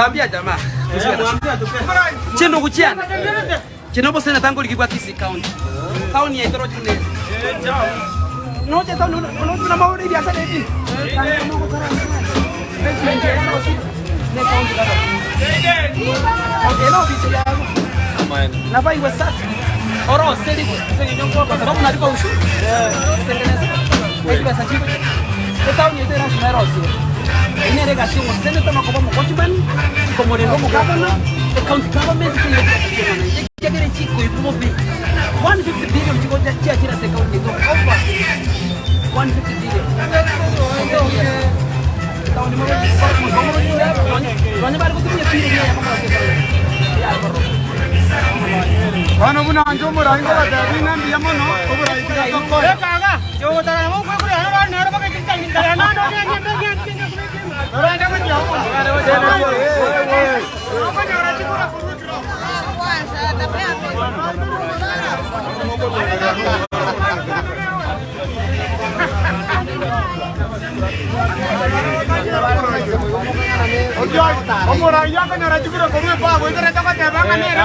Ambia jamaa. Chendo kuchiana. Chino bose na tango likibwa Kisii County. Town ya Itoro chune. Noche town no tuna mauri biashara hivi. Nafaa iwe safi. Oro seli seli nyongo kwa sababu nalipa ushuru. Tengeneza. Pesa chini. Town yetu ina sumero sio. Inere gasi mo senator makoba mo watchman komorengo mo governor the county government kegere chiko ikumo bi 150 billion chiko cha chira se county to over 150 billion. Town mo mo bari kutumia pili ya kama Bono buna inche omorai ngobatebia ng'a mbuya mono, oborai tiga tokore. Omorai akonyora chikura korwa ebago ekero togoteba ng'a nere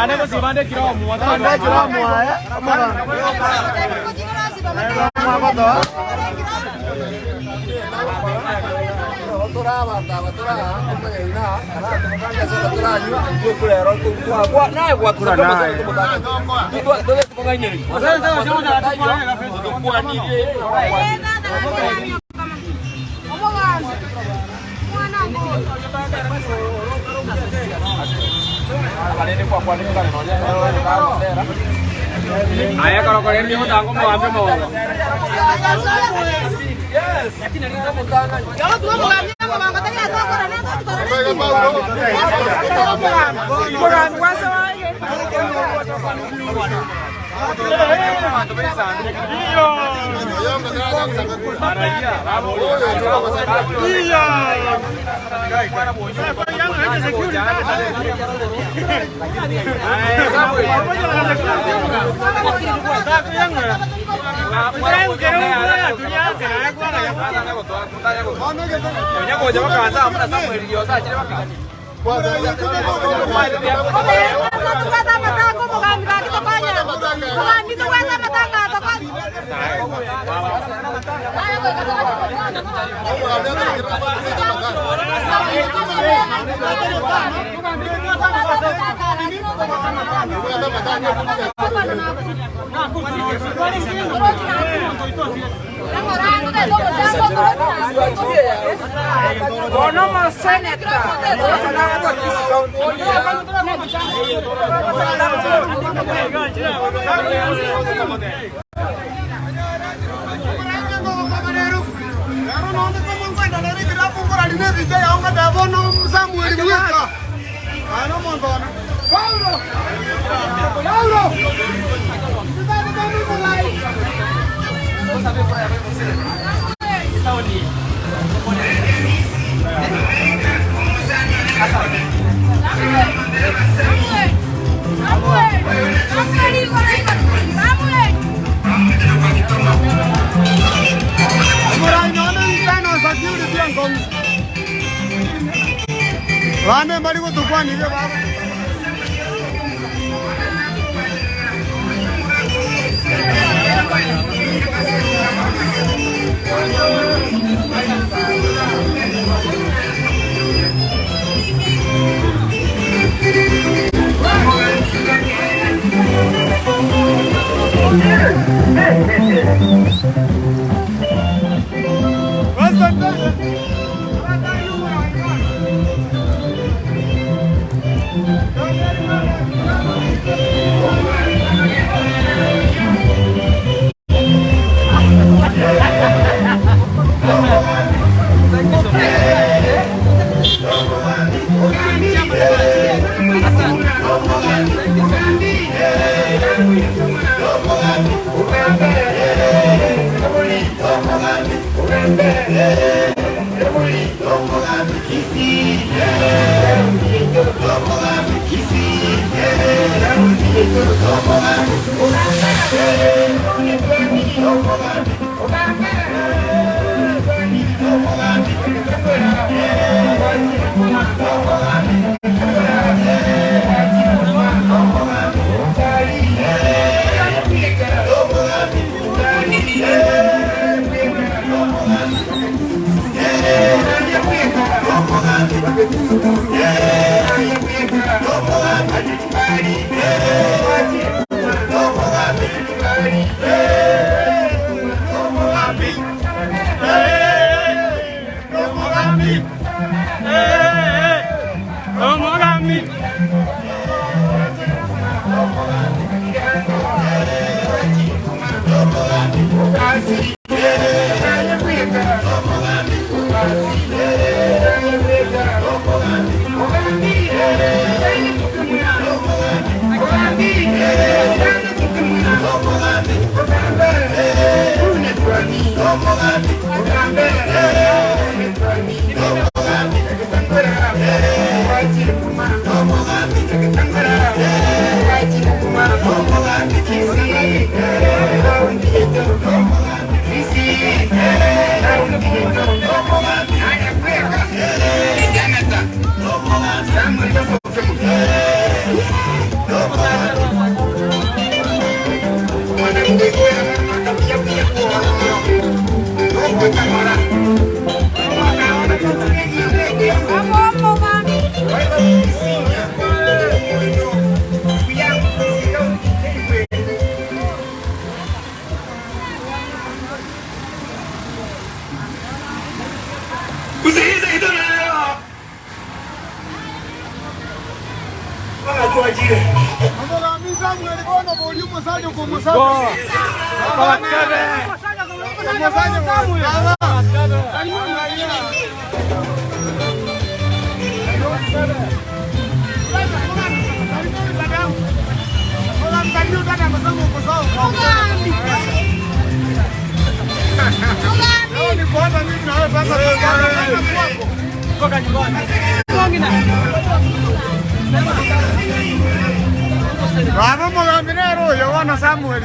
Etaoni eye mokore Asante. Omorai nonya internal security enkong'u. Abande mbari gotokwania iga baba. Omogambi Samuel bono boria omosacha okomosacha. Omosacha Baba omogambi nere oyo bono Samuel.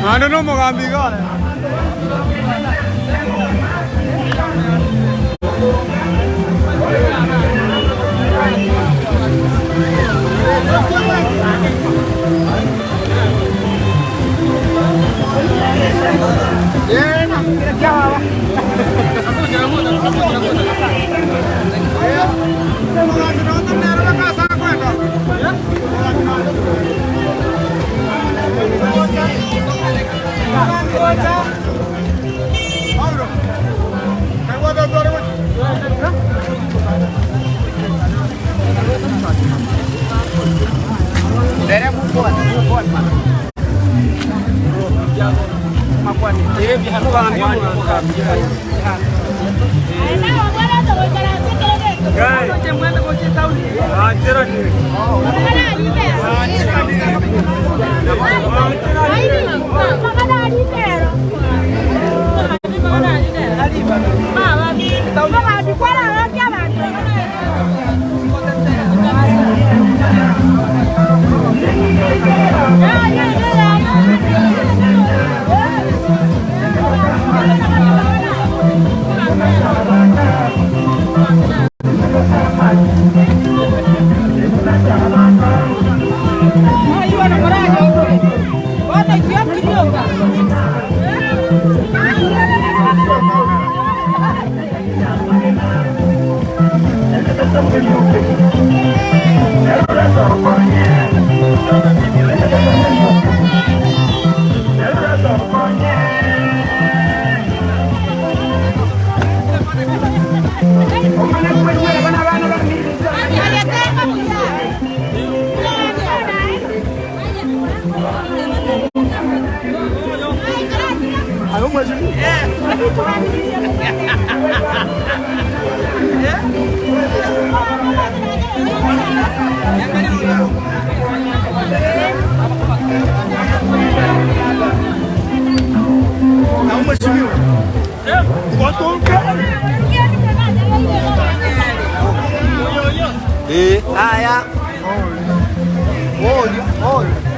Naende nomogambi iga ore. Aya. Oyo, oyo.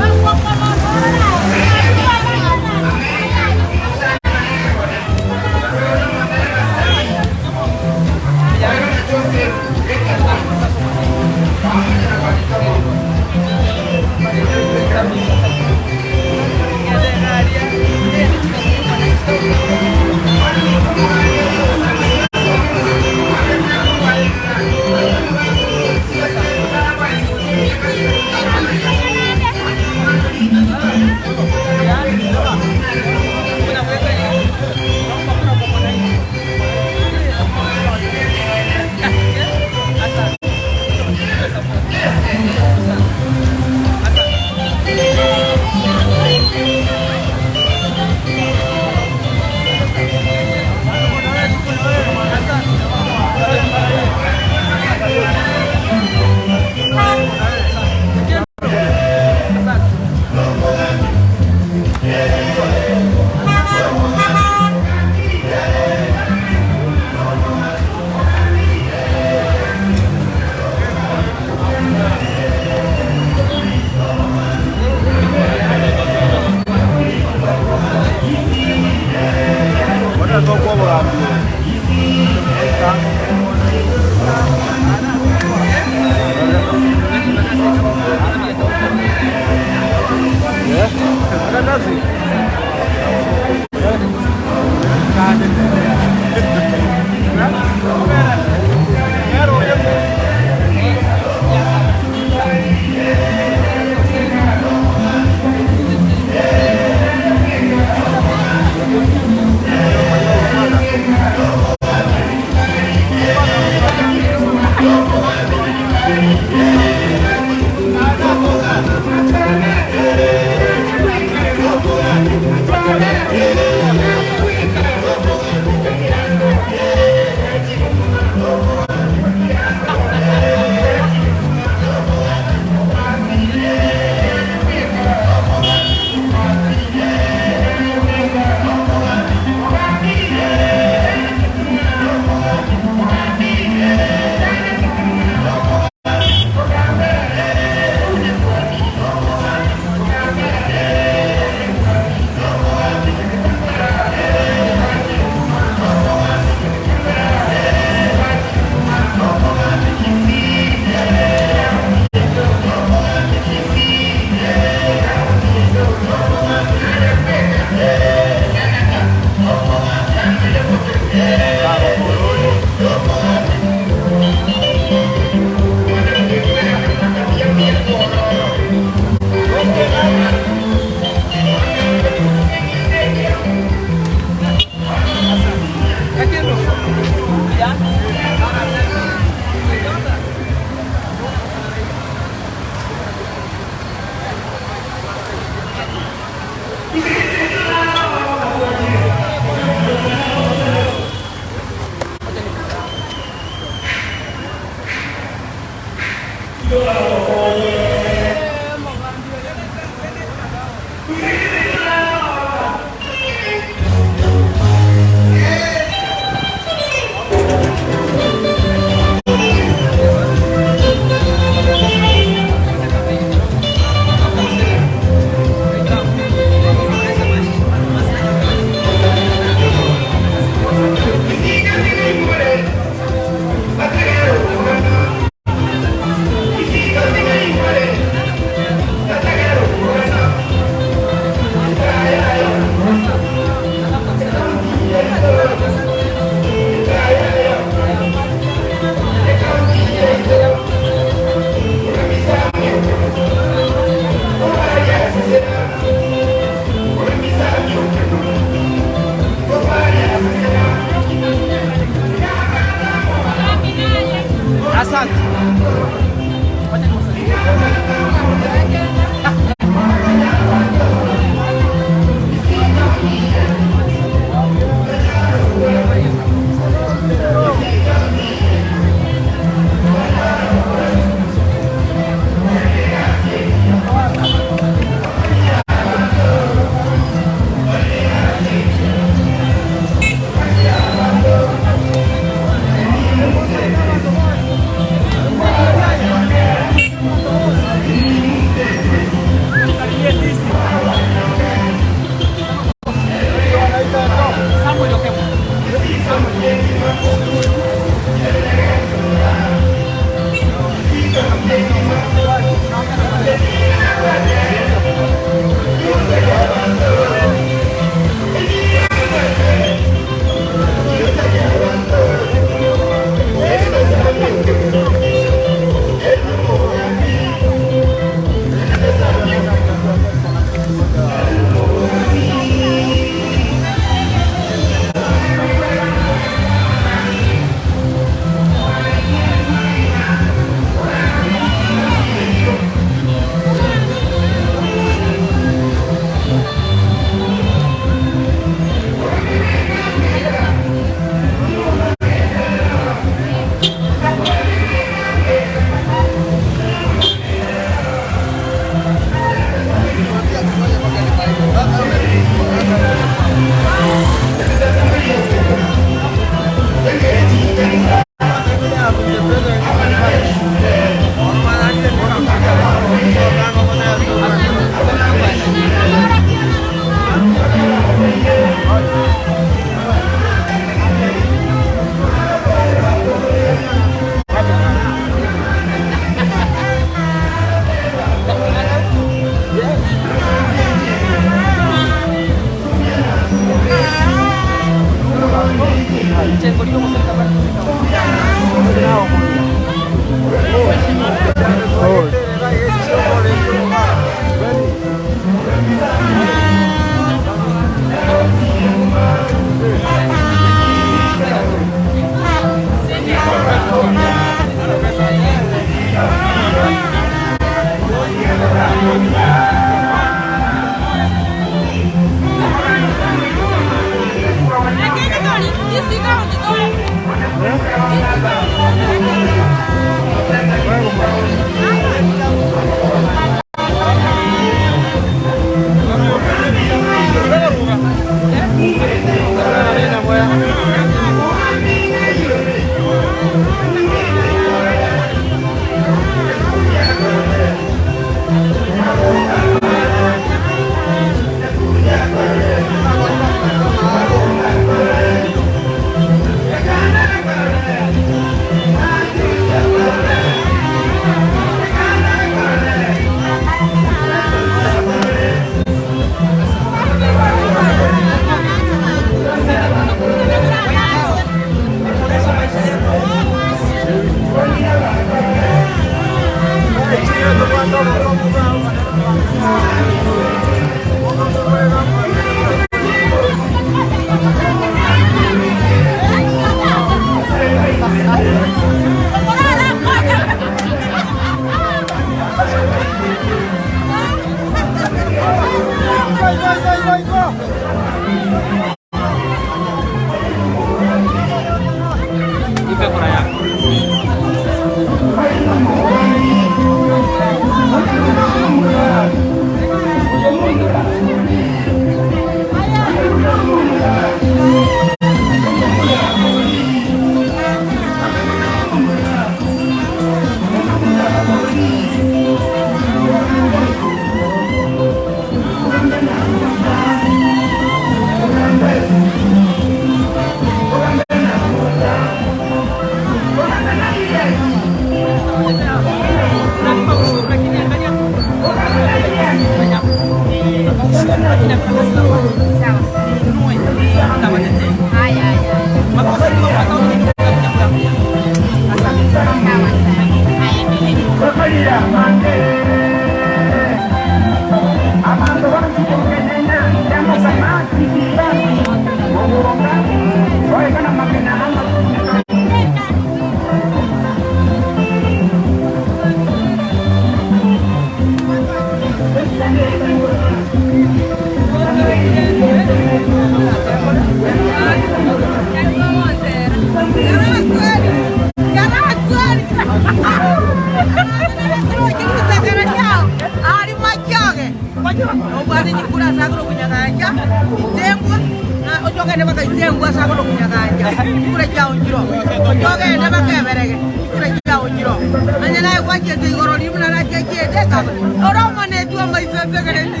Ogende bakaite embwa ase agoro kunyaganja, chikura chiao nchiroo. Gocha ogende bakeberege, chikura chiao nchiroo. Onye naye gwachiete igoro riria buna nachiachiete, ekaba ore omoneti bw'amaiso entegereti,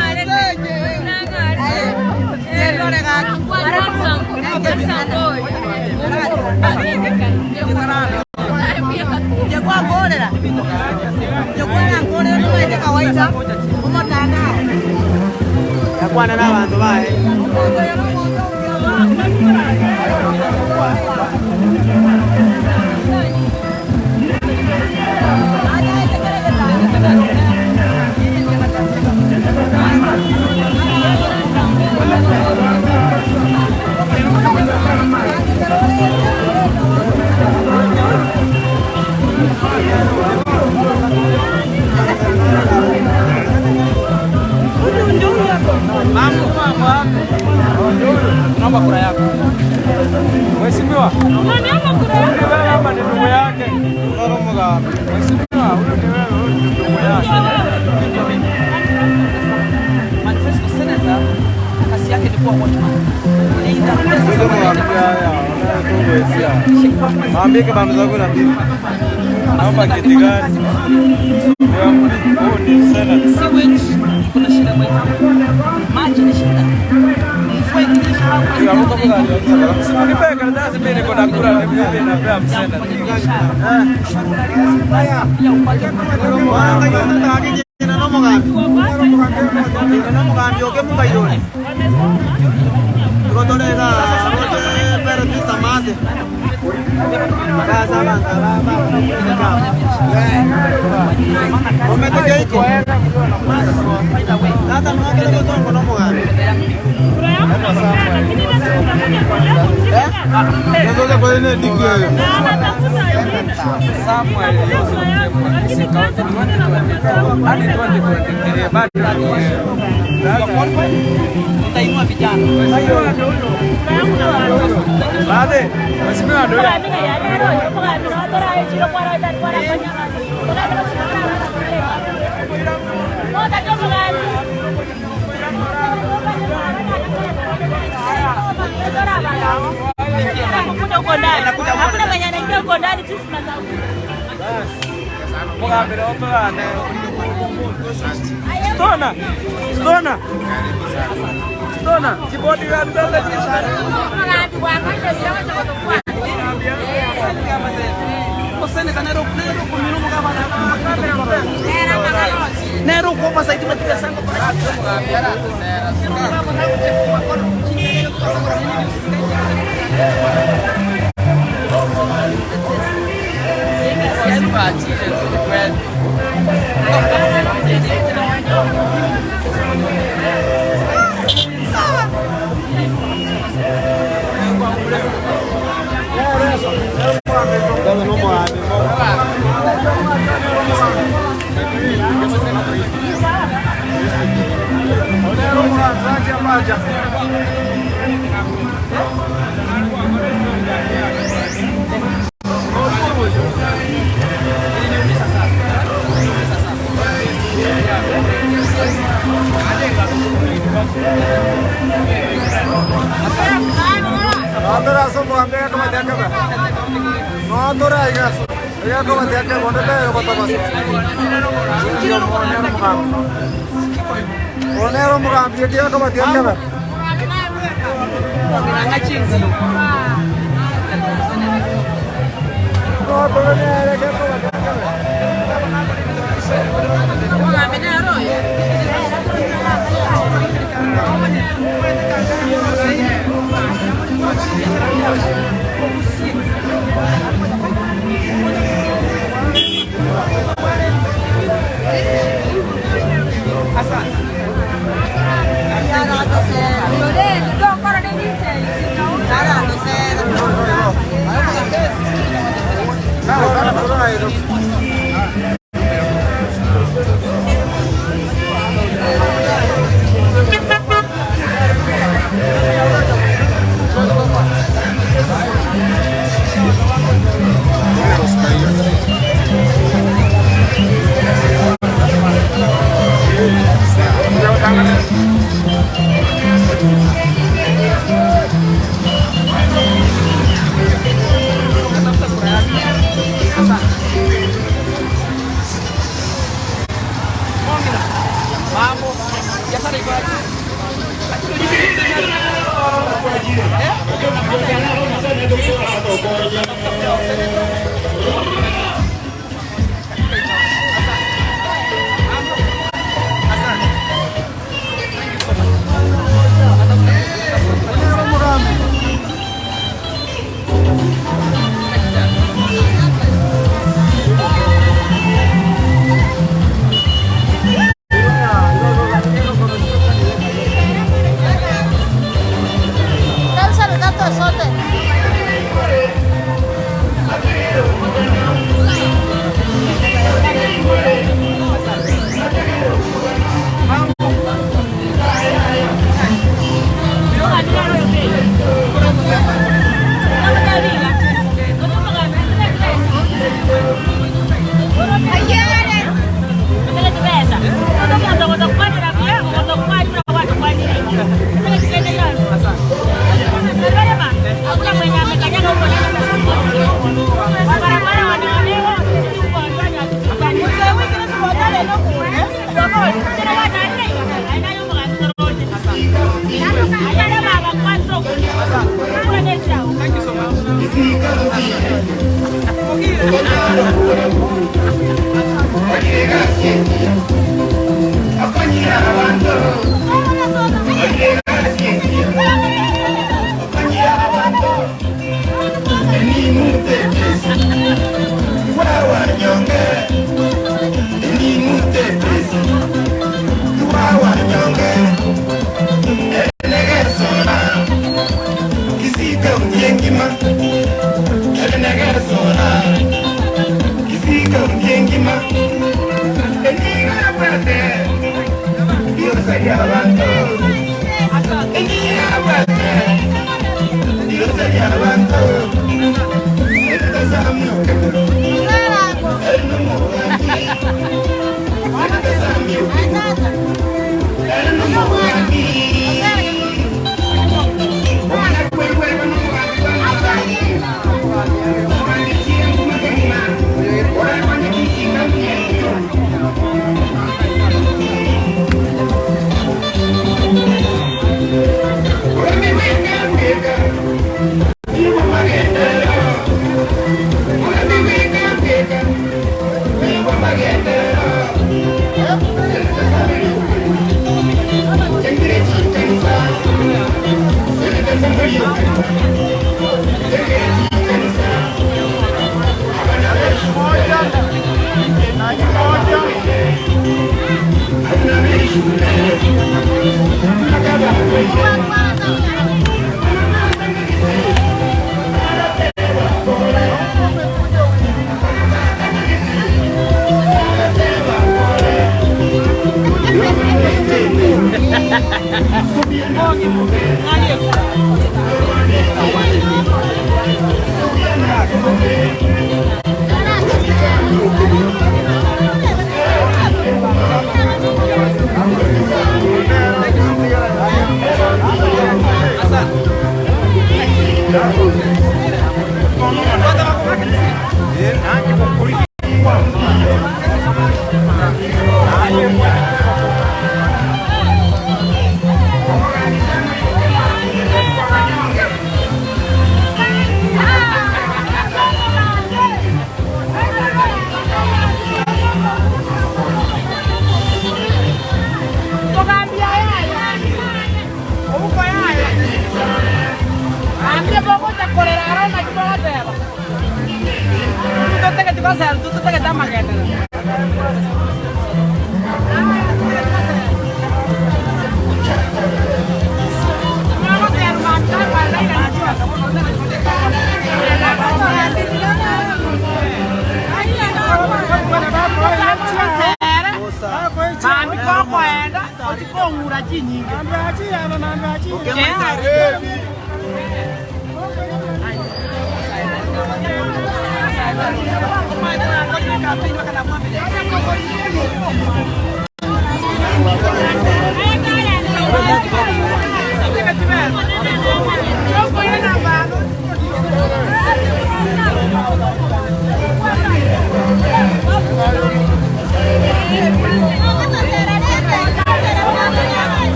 Aye, gaki. Inche kwankorera, inche kwarankorera tomaete kawaida, omotandao. Yakwana n'abanto baye. Omonto oyo nomonto omuya. Tunaomba kura yako. Mheshimiwa, ni wewe ama ni ndugu yake? Mheshimiwa, huyu ni wewe, huyu ni ndugu yake. Manifesto senator kazi yake ni kuwa watchman. Kulinda pesa za wananchi. Mwambie kama zangu na mbili. Naomba kiti gani? Huyu ni senator. Sewage kuna shida kwa hiyo. Maji ni shida. Mvua ikinyesha hapa Nipe karatasi mimi niko na kura mimi napea msenator. pia upate Samuel Yusuf Chemwa, Kisii County 2022 hadi 2023 bado ni yeye. utainua vijana. Baadhi, mheshimiwa ndio Hakuna mwenye anaingia huko ndani, sisi tunatafuta. Mugambire otogane. Stona. Stona. Stona. Kibodi ya ndale. Oseneta nero nero kumirumu kama nero kwa saidi matika sango Onero mugambi tiaka Thank Thank you so much.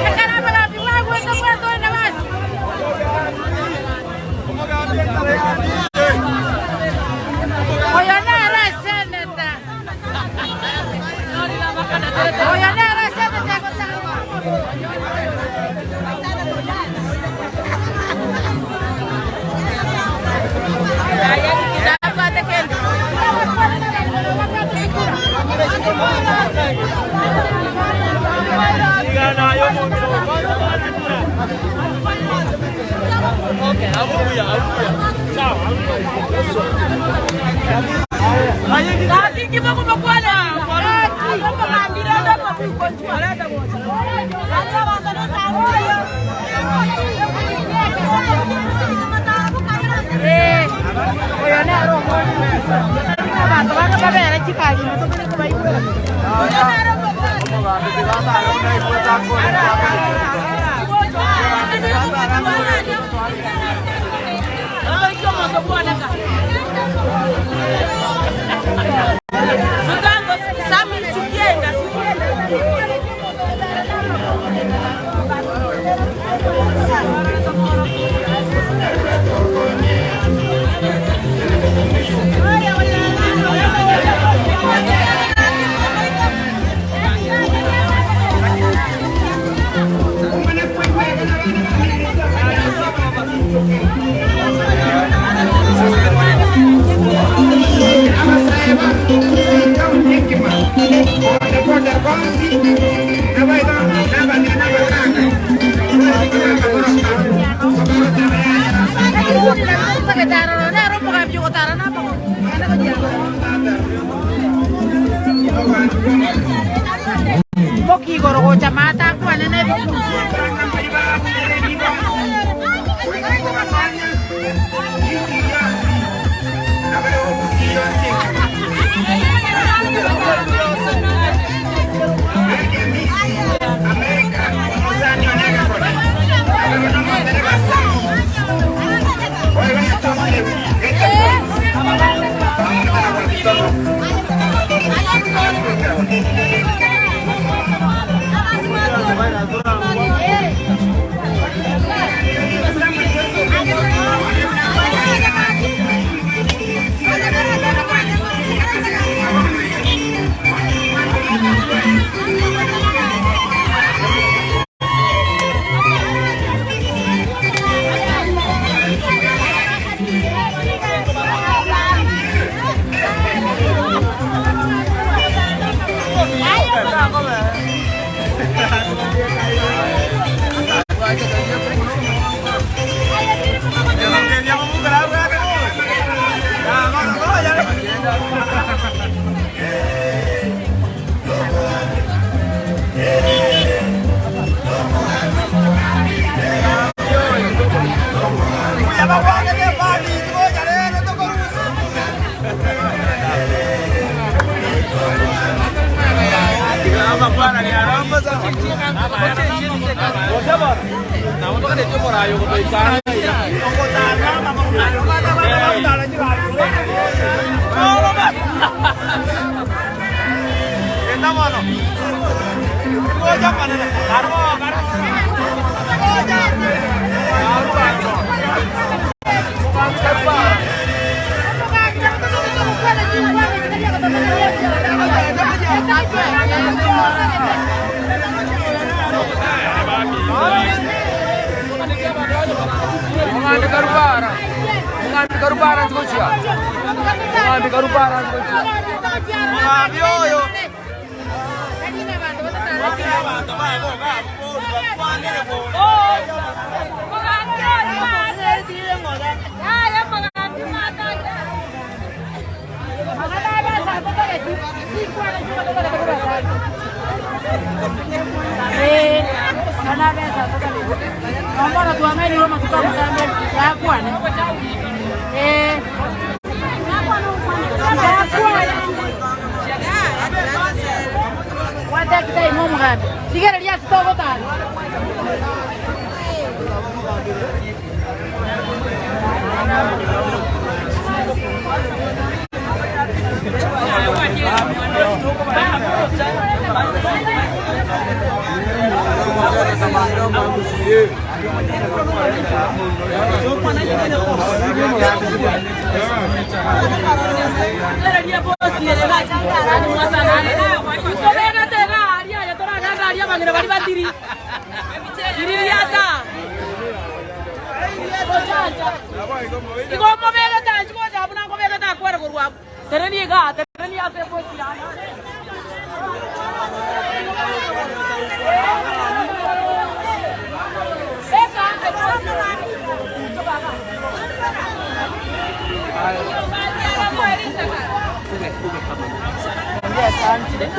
Ekero abagambi bagwete bwatoe nabasi. Oyo nere eseneta. Oyo nere eseneta egotangwa. Oyo nere omwana abanto bande babere chigari ime tobare kobaigwera. Oyo nere Nere omogambi ogotara namagoro. Moki igoro gocha maate akwane nebichuchu.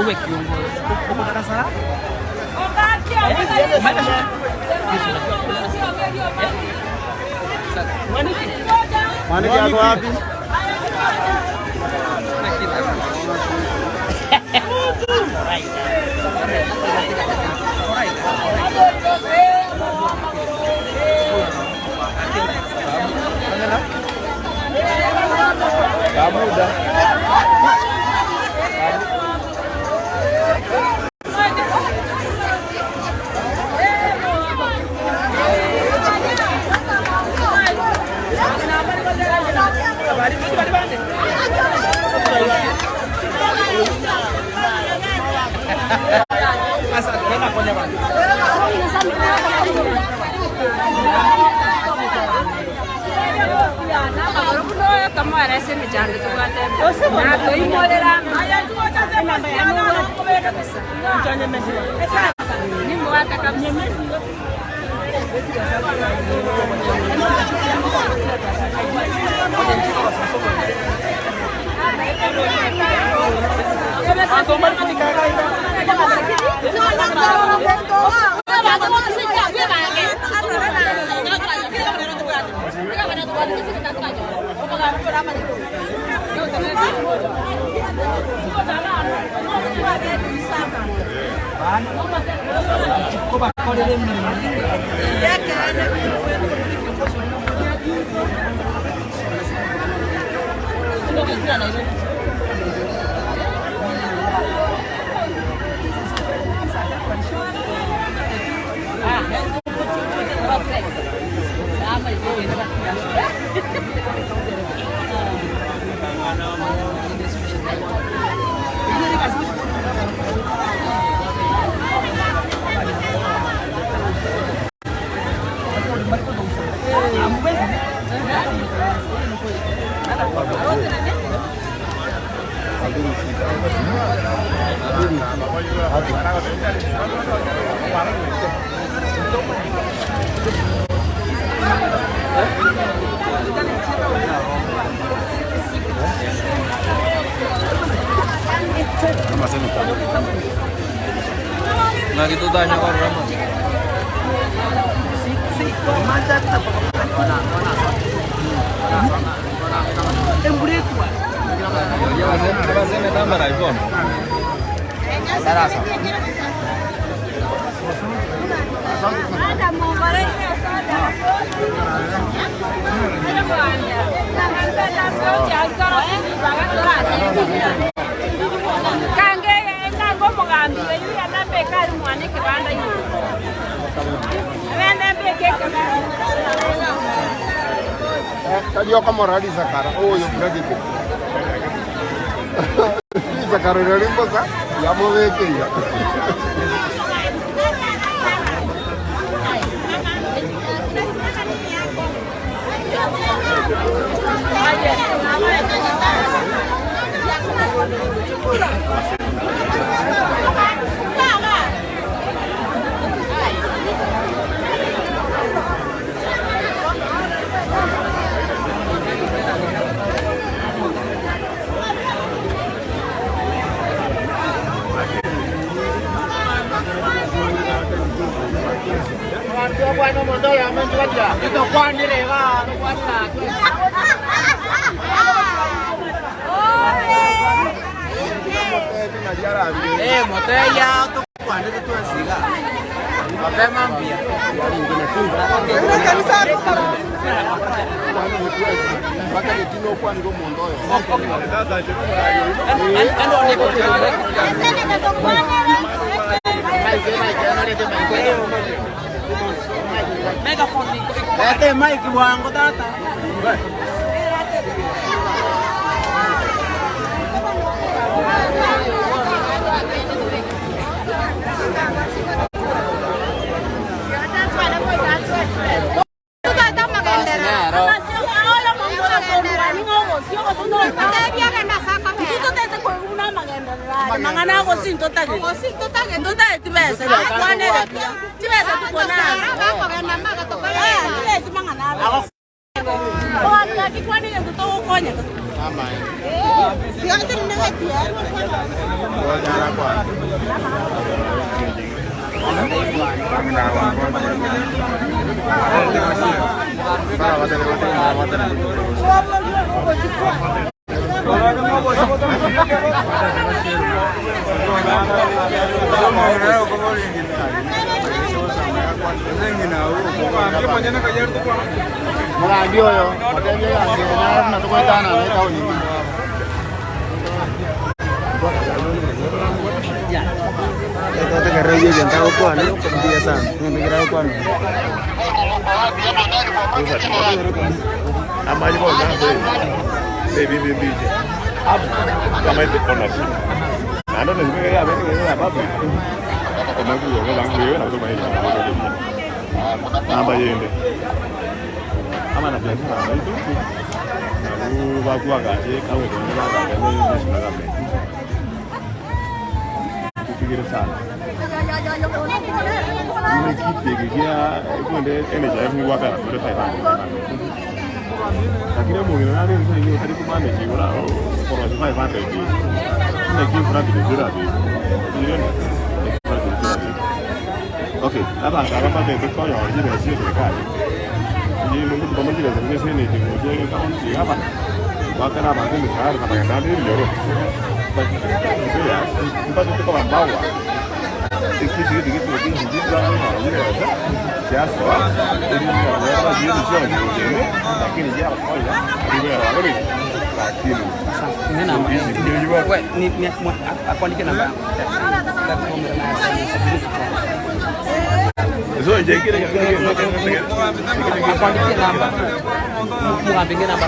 Uwe kiongozi. Uko darasa la? Mwaniki ako wapi? Kamuda. Lagi tu tanya kau Rama. Kange kango mugambi weyu yanambeka ari mwana ekibanda abana mbeke ekibanda. Kalioka morali sakara oyo bragete. Sakara ralimbosa yamobekeira. Leta emaiki bwango tata. Mugambi oyo motebie egasi eye naro buna togoetana na etaoni ime. Totegerere egento agokwana mbuya sana egento kere agokwana. Akuandike namba yangu. Akuandikie namba. Muambie namba.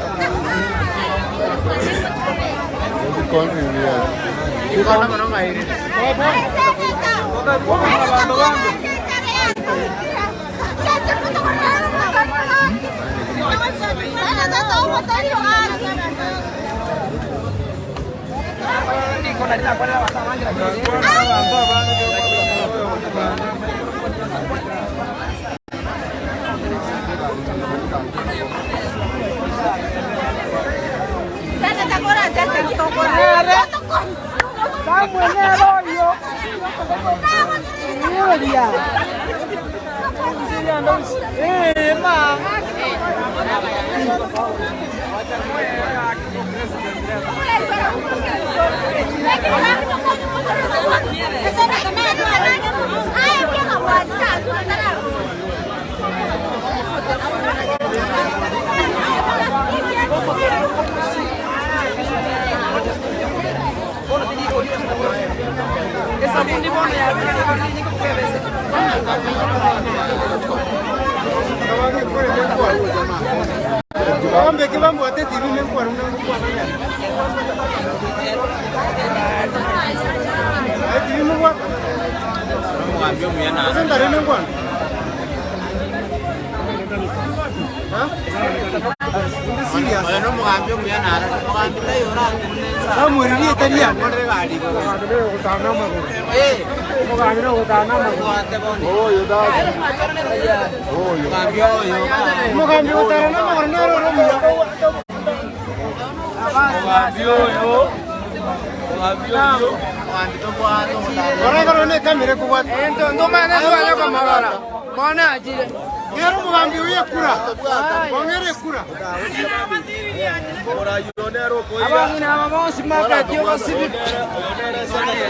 Abang'ina aba bonsi mbakati obosibi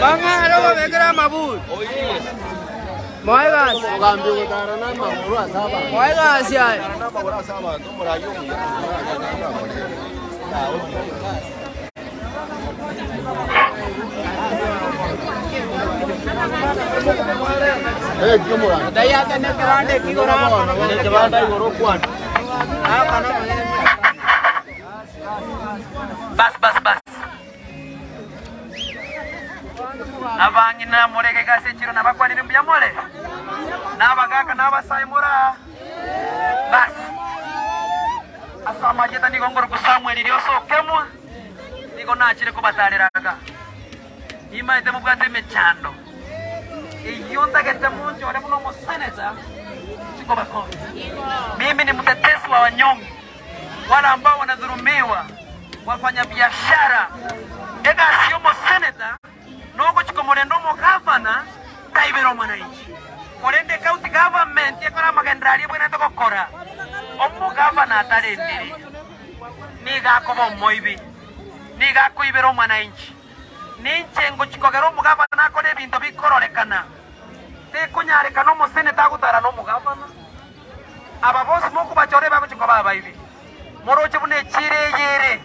bang'are obabekere amaburi moe gasi moe gasi aye. Bas bas bas. Abang'ina more gega ase echiro nabakwanire mbuya more, na abagaaka na abasae more aa. Bas. Ase amarieta nigo nkorokwa Samweli riria osokemwa, nigo nachire kobatarera iga. Nimaete mobwate emechando eyio ntagete monchore buna omoseneta chikobakonya. Mimi ni mtetezi wa wanyonge, wale ambao wanadhulumiwa, wafanyabiashara. Egasi y'omoseneta nogochia komorenda omogavana taibera omwananchi. Korende ecounty government ekore amagenderero aria ebwenerete gokora, omogavana atarendiri nigo akoba omoibi, nigo akoibera omwananchi. Ninche ngochia kogera omogavana akore ebinto bikororekana. Tekonyarekana omoseneta agotara nomogavana. Aba bonsi mokobachora ebagochia koba abaibi. Moroche buna echiira eye ere.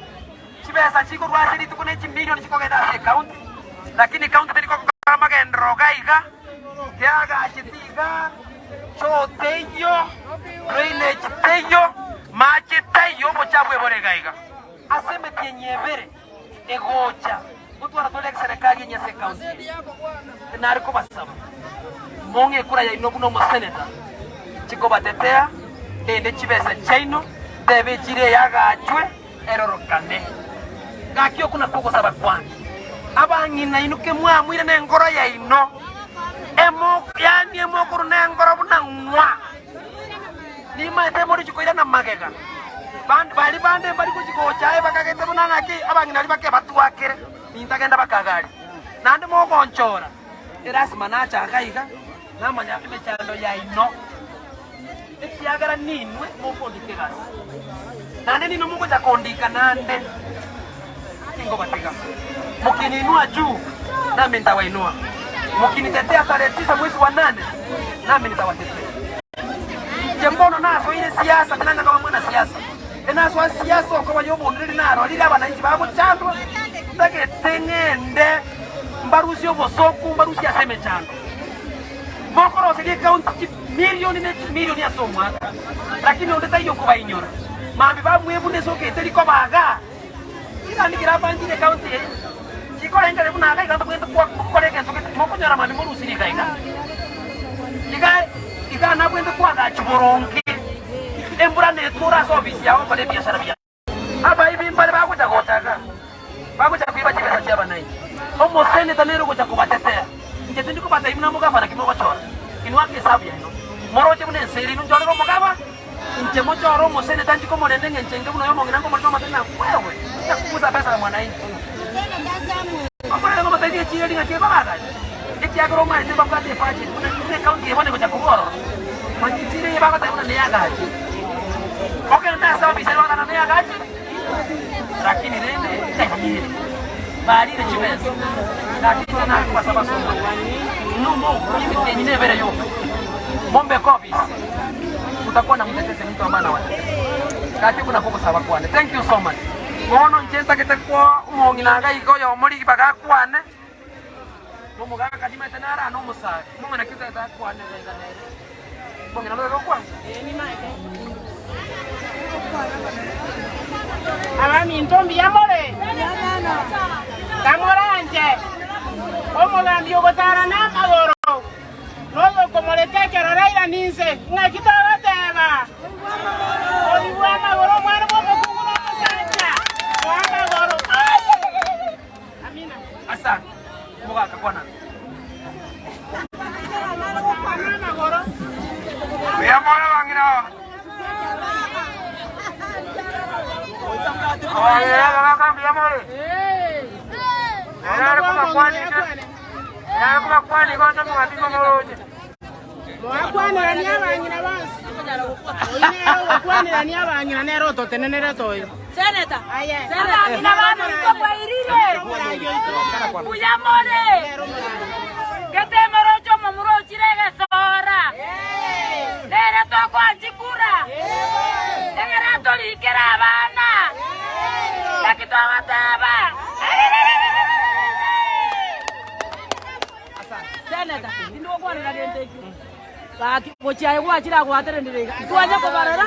Chibesa chikorwa ase rituko ne chimilioni chikogenda ase ecounty, lakini ecounty teri gokora amagenderero iga iga, teagacheti iga, choo teiyo, drainage teiyo, mache taiyo, obochafu ebore iga iga. Ase emetienyi ebere egocha gotwara tore eserekari enye ase ecounty eye, tinare kobasaba mong'e ekura yaino buna omoseneta, chikobatetea, ndende chibesa chiaino, ntebe echire eye agachwe, erorokane. Gaki okwo nakwo ogosaba kwane. Abang'ina inwe kemwamuire nenkoro yaino, emo, yaani emokoru nenkoro buna ng'wa. Nimaete moriche koirana magega. Bande, baria bande mbari gochia gocha aye bakagete buna ng'aki abang'ina baria bake batwakere, nintagenda bakagaria. Naende mogonchora, erasima nache iga iga, namanya emechando yaino. Ekiagera ninwe mokondika egasi, naende ninwe mogocha kondika naende, tingobatiga. Mokiniinua juu, nami ntabainua, mokinitetea tarehe tisa mwezi wa nane, nami nitawatetea. Inche mbono nasoire siasa, tinanya koba mwanasiasa, enasoa siasa okoba y'obondereri narorire abananchi bagochandwa, ntagete ng'ende mbarusie obosoku, mbarusie ase emechando. Mokoroseria ekaunti chimilioni ne chimilioni ase omwaka, lakini onde taiyo okobainyora. Mambia bamwebuna esoka eteri koba igaa. Chirandi kerabanchire ekaunti eye, chikorengereria buna iga iga ntobwenerete gokora egento gete, mokonyora mambia morusirie iga iga. Iga iga nabwenerete koagachwa boronge, embura networe ase ofisi yao okore ebiashara biao. Abaibi mbare bagocha gocha iga, bagocha koiba chibesa chi'abananchi. Omoseneta nere ogocha kobatetea. Inche tindi kobatebia buna mogavana ki mogochora. Inwe ake esabu yaino. Moroche buna ense ere inwe nchorere omogaba, inche mochore omoseneta nchi komorenda eng'encho enke buna oyo omong'ina nkomorenda omotebie ng'a wewe takugusa pesa ya mwananchi. Omonene ngomoteebie echiira eria ng'aki ekobagacha, ekiagera omanyete mbabwate ebudget buna buna ecounty eye bono egocha korwa ororo. Manya echiira eye bagoteba buna neyagache. Ogende ase ofisi ere bagoteba neyagache, lakini rende tayiri. Barire chibesa. Gaki inche nakobasaba ase Omonene, inwe mokurie emetienyi nebere yoka, mombeke ofisi, mutakuwa na mtetezi mtu ambaye anawatetea. Gaki okwo nakwo ogosaba kwane. Thank you so much. Bono inche ntagete koa omong'ina iga iga oyomo ribaga akwane, na omogaka nimanyete nare aa na omosae, omong'ina ki otagete akwane iga iga nere? Omong'ina notagete gokwana? Abaminto mbuya more? Tamoranche omogambi ogotara namagoro, noyokomoreka ekero rairane inse, ng'aki togoteba? Oigwe amagoro omwana bw'omokungu na omosacha bw'amagoro. Amina. Asante. Omogaka kwana. Amagoro. Mbuya more abang'ina aba. Abang'ina abagaka mbuya more. Nere kobakwani nere kobakwani igo omogati ngomoroche. Moakwaneranie abang'ina bonsi. Oyio nere ogokwanerania abang'ina nere ototenenerete oyo. Aye. Abang'ina baminto bwairire, mbuya more. Gete moroche omomura ochire egesoora, nere tokoa chikura, egere atorikere abana. Naki togoteba? Gaki gochia aye gwachire agwatererire iga. Ntwanya kobarora,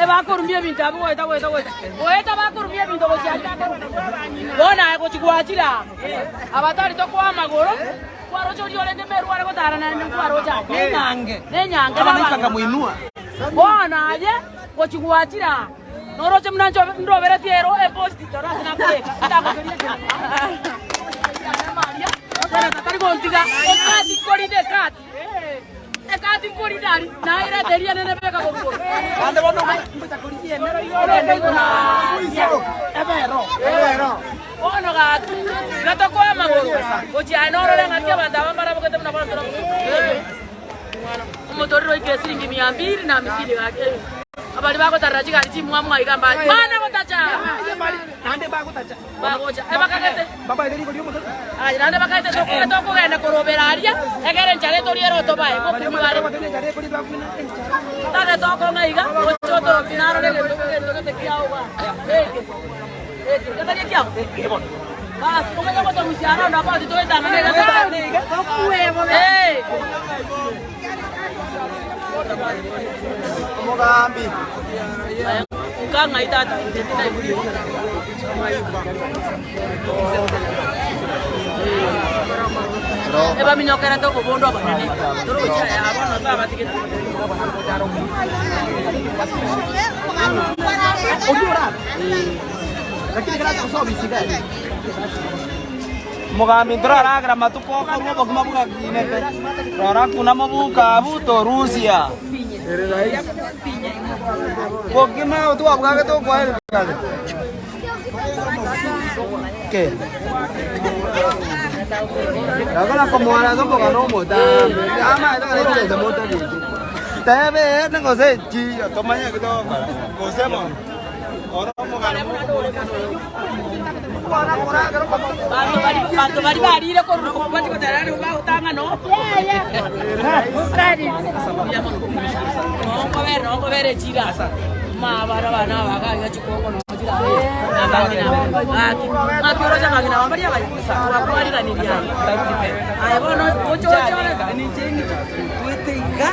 ebakorumia ebinto abwo goeta goeta goeta. Goeta bakorumia ebinto gochia aria bakorumia. Bono aye gochia gwachire aa, abatari tokoa amagoro, kwaroche oria orenge merwa are gotara naende nkwaroche aa. Nenyange. Nenyange Abananchi nabang'ina. bakamoinua. Bono aye gochia gwachire aa, noroche buna nchobe ndoberetie ero eposti toro ase nakobeka, ntagokeria ekero. Tari gontiga, ekati nkorinde ekati. Egati nkorinde aria, nairete eria nene beka korwa. Naende bono ngocha korigia emero igoro ebero. Ebero. Bono gaki, iga tokoa amagoro gochia aye norore ng'aki abanto aba mbarabogete buna bono tore omotorero oike esiringi mia mbili na hamsini gaki. Abaria bagotarera chigari chimwamu aiga mbare bana gotacha. Naende bagotacha. Bagocha, ebakagete. Babaete rigori ri'omotorero. Aye naende bakaete tokore tokogenda korobera aria, egere enchara etorie ere otobae, gokumi bare. Tare tokong'a iga, gocha otoroki narore egento egento gete kiao igaa. Eke, eke, getari ekiao? Basi, omanye gotorusia around about toetang'ane iga Eh. Omogambi. Nkang'ai tata, inche tinaigure. Ebaminyokerete obobondo obonene, toroche aya bono twabatigete. Omogambi ntoraragera amatuko okorwa obogima bwakinete, rora kuna mobuka abwo torusia. Bokima twabwagete okwaerwa kare. Gakora komora ase omogano omotambe, amaete gare chinsa motagete. Tebe ere gose chiyo tomanye eki togokora gose mono. Oro omogano Banto baria barire korwa bachia gotera nigo bagotang'ana oo. Noo nkobera echira mabara abana aba iga iga chikongo noo chirare abang'ina aba gaki ng'aki oroche abang'ina aba mbaria abayi twakwariganirie aye aye bono oche oche ore Twete iga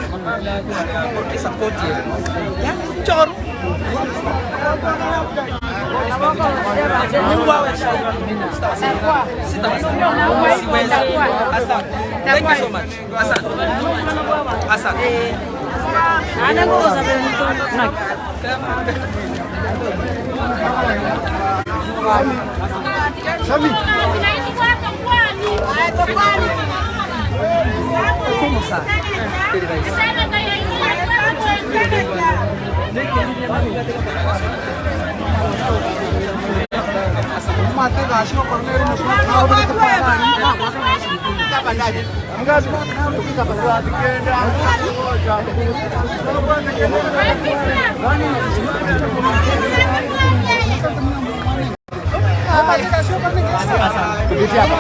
support ere choru Mungu awe shahidi. Siwezi. Asante. Thank you so much. Asante. Asante. Kupitia hapa.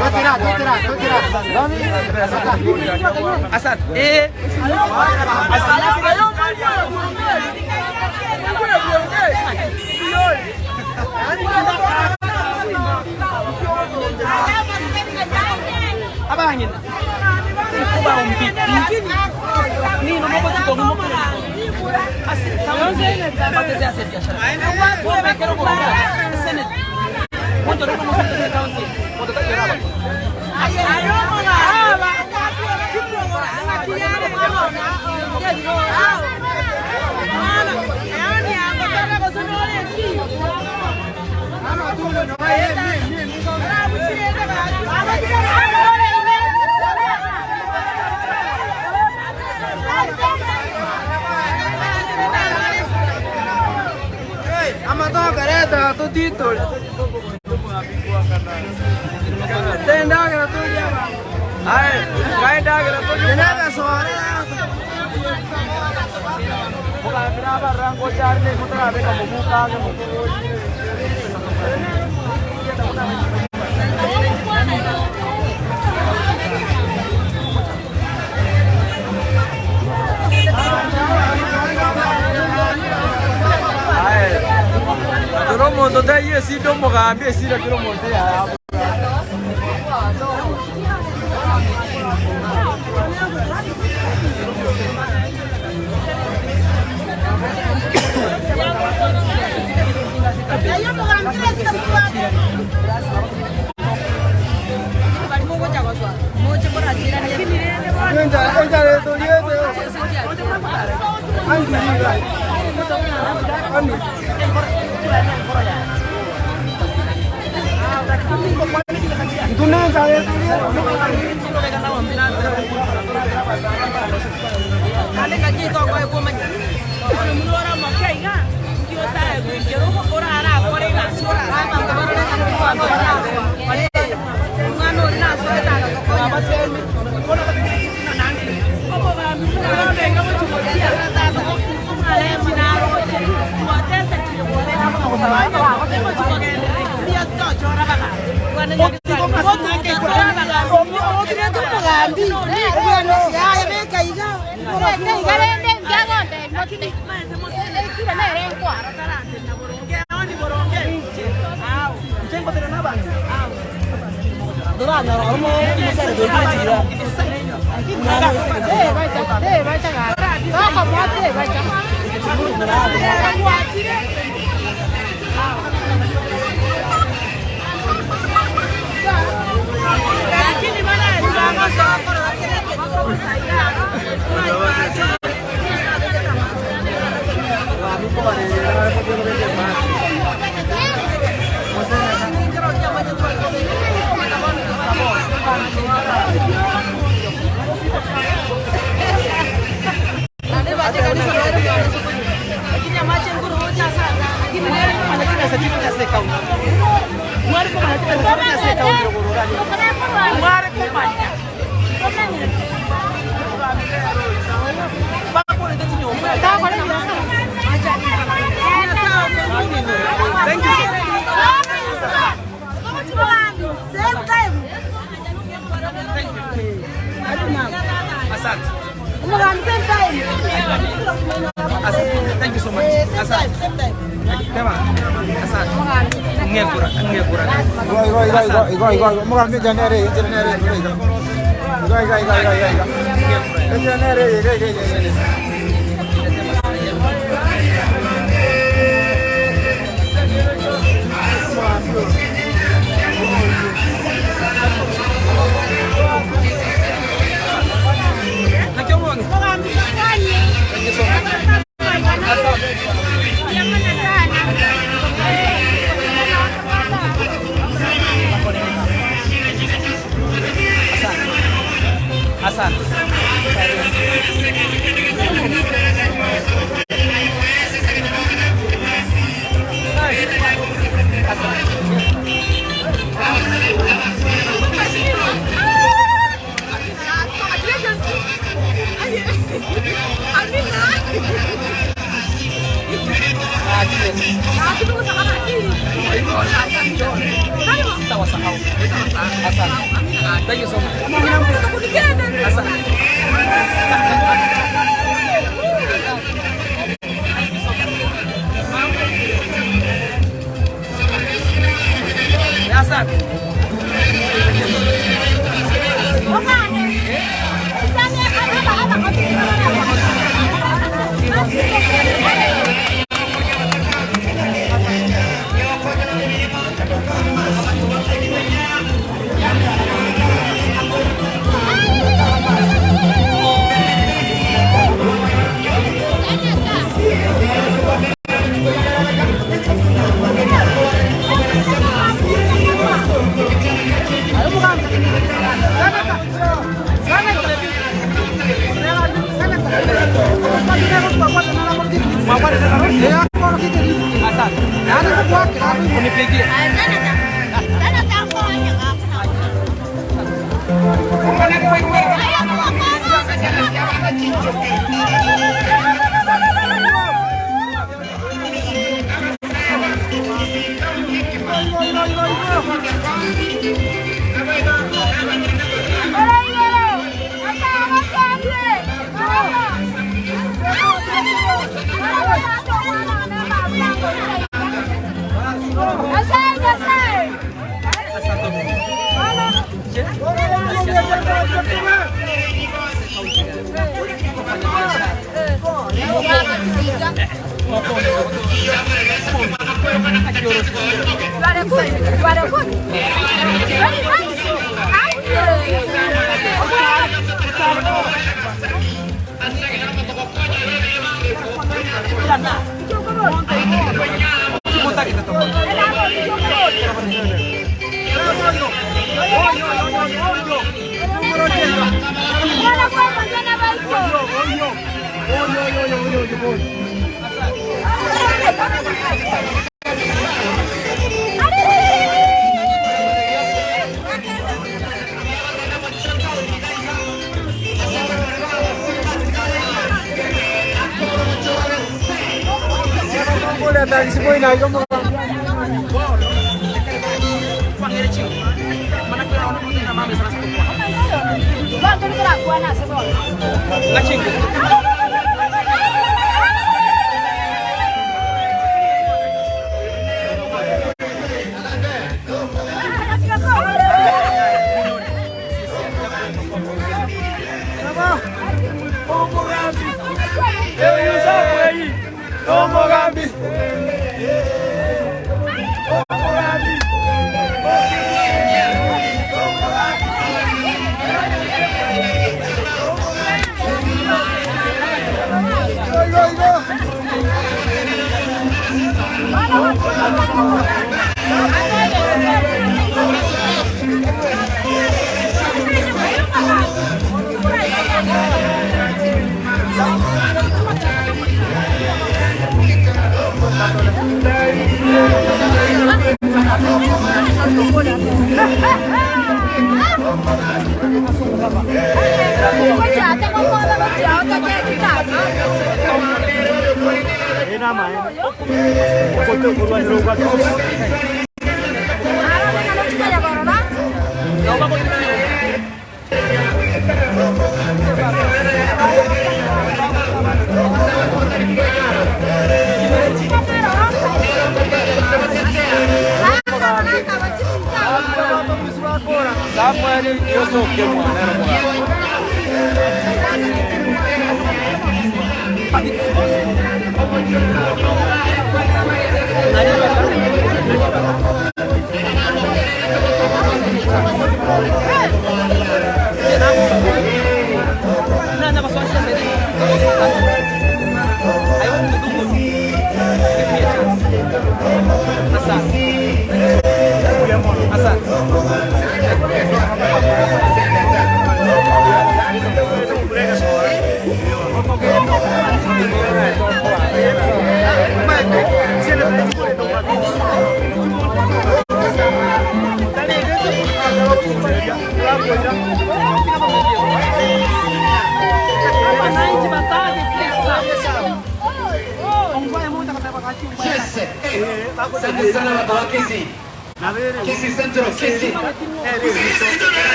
Totira, totira, totira. Asante. Eh. Abang'ina. Kuba ombiki. Nino moko chiko moko. Asi batete ase biashara. Bombe kero ko Senate. Moto riko mo senate county. Moto ta kera. Amatoka reta tutitore. Tendagera turia. Ai, kaendagera turia. Nene sore. Mugambira abarango charne mutarabeka mubukange Esida omogambi, esida kera omonto eyabo. Asante.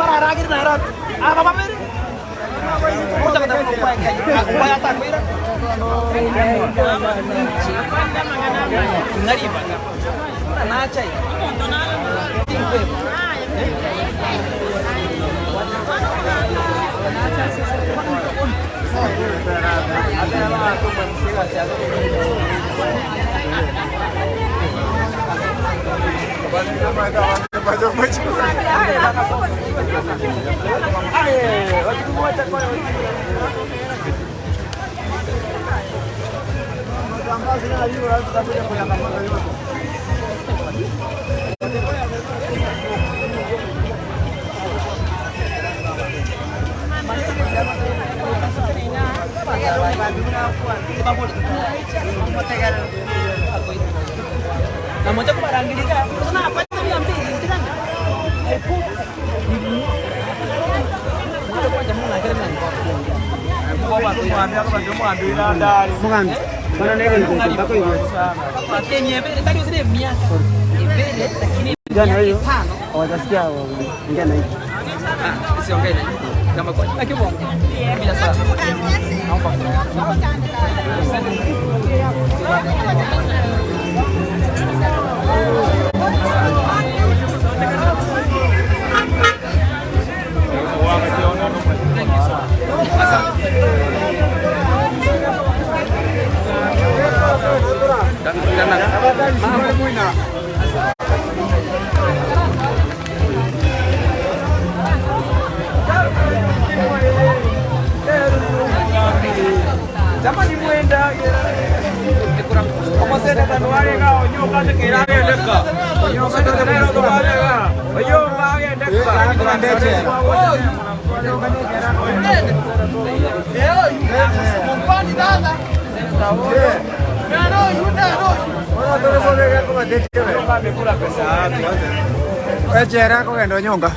Bararagere naro aba babere. Echera kogenda onyonga.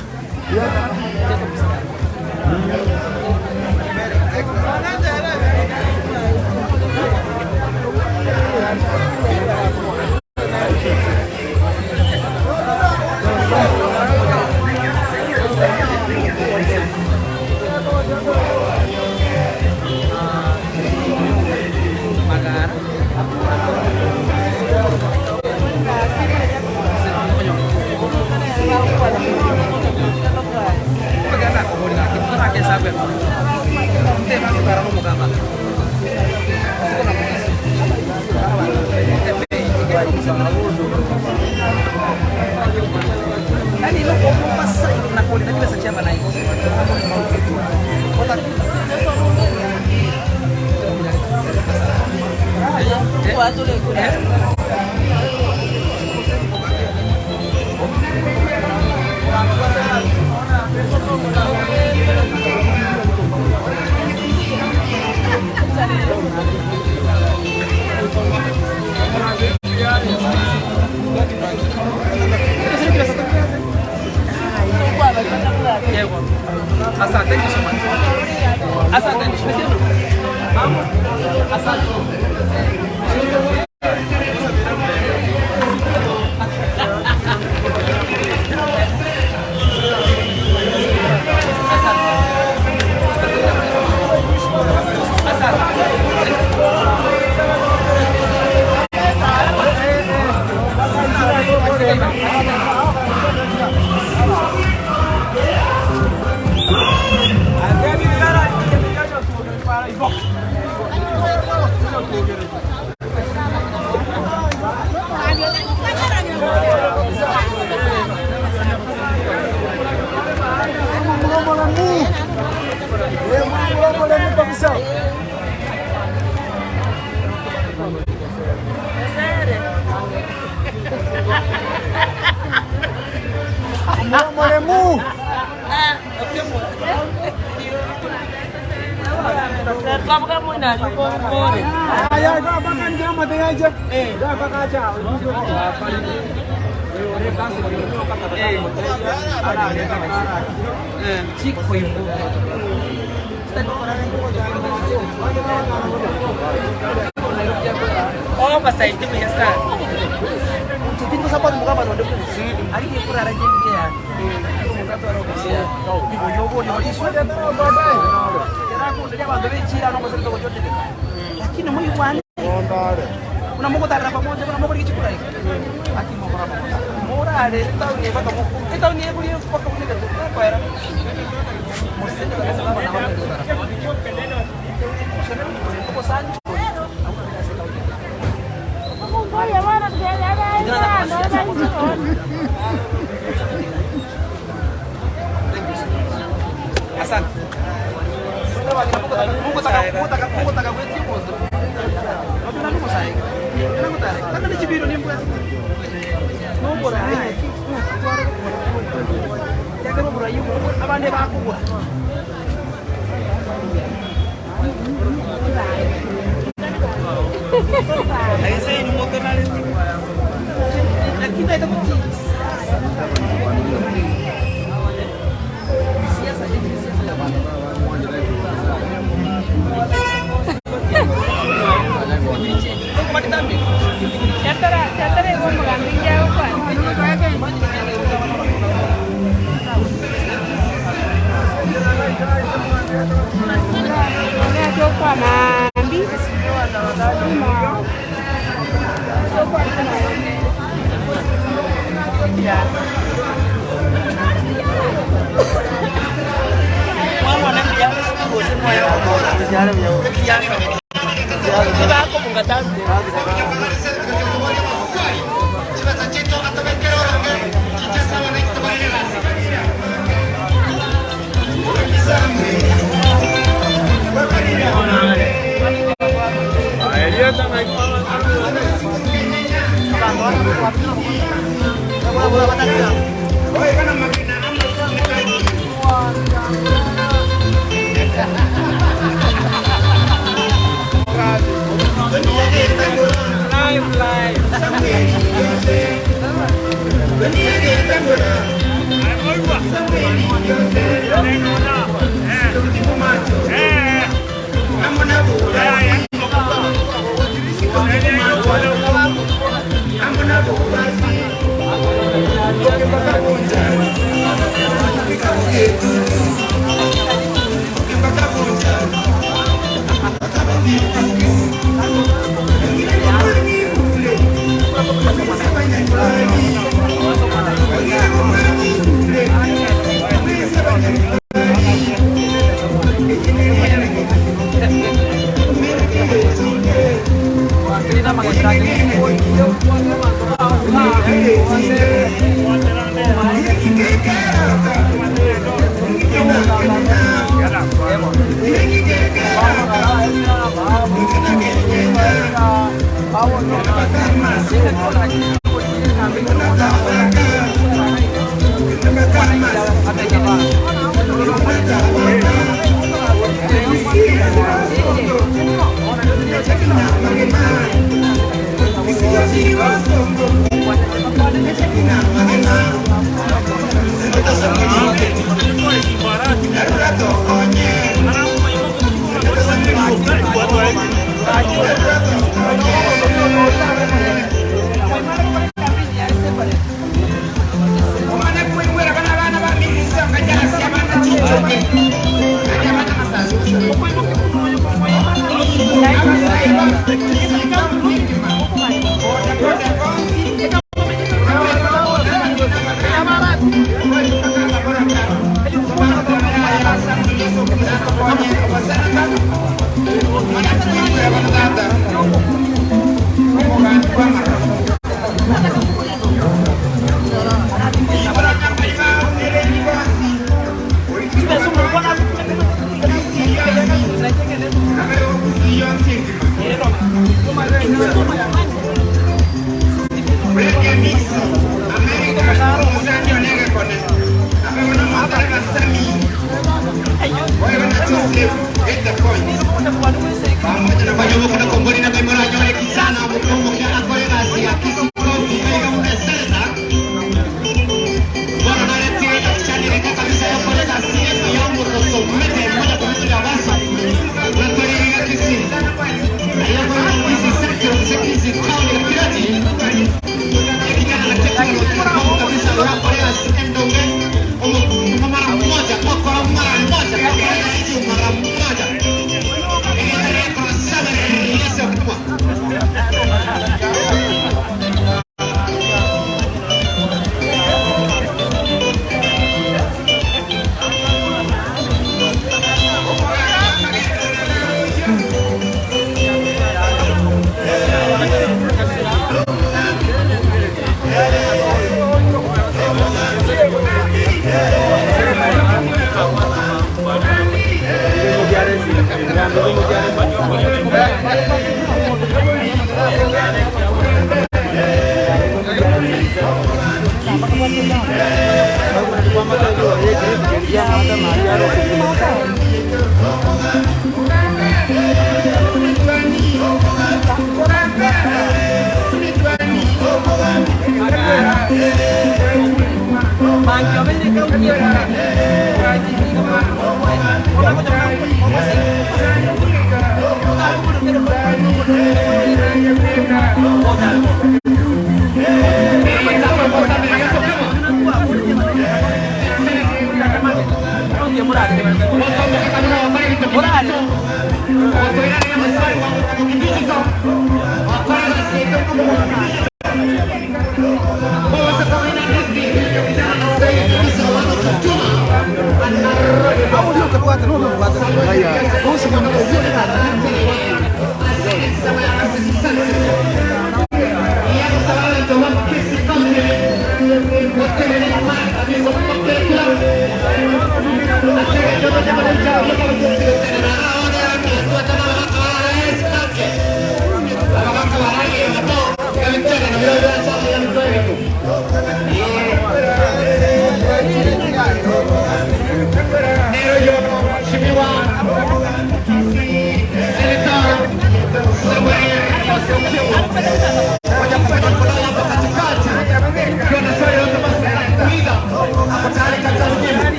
Lakini moigwane buna mogotarera pamoja buna mokorigia chikura iga gaki mokore amagoso morarere etaoni eye mpaka mokwe etaoni eye boria mpaka buna egento gekoera mosesenie kabisa baba na abana gotara obosani abwo nabwo ase etaoni eye. Asante. Abande bakogwa.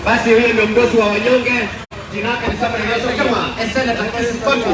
Basi huyo ndio mdosi wa wanyonge. Jina lake ni Samuel Nelson Chama, Senator Kisii County.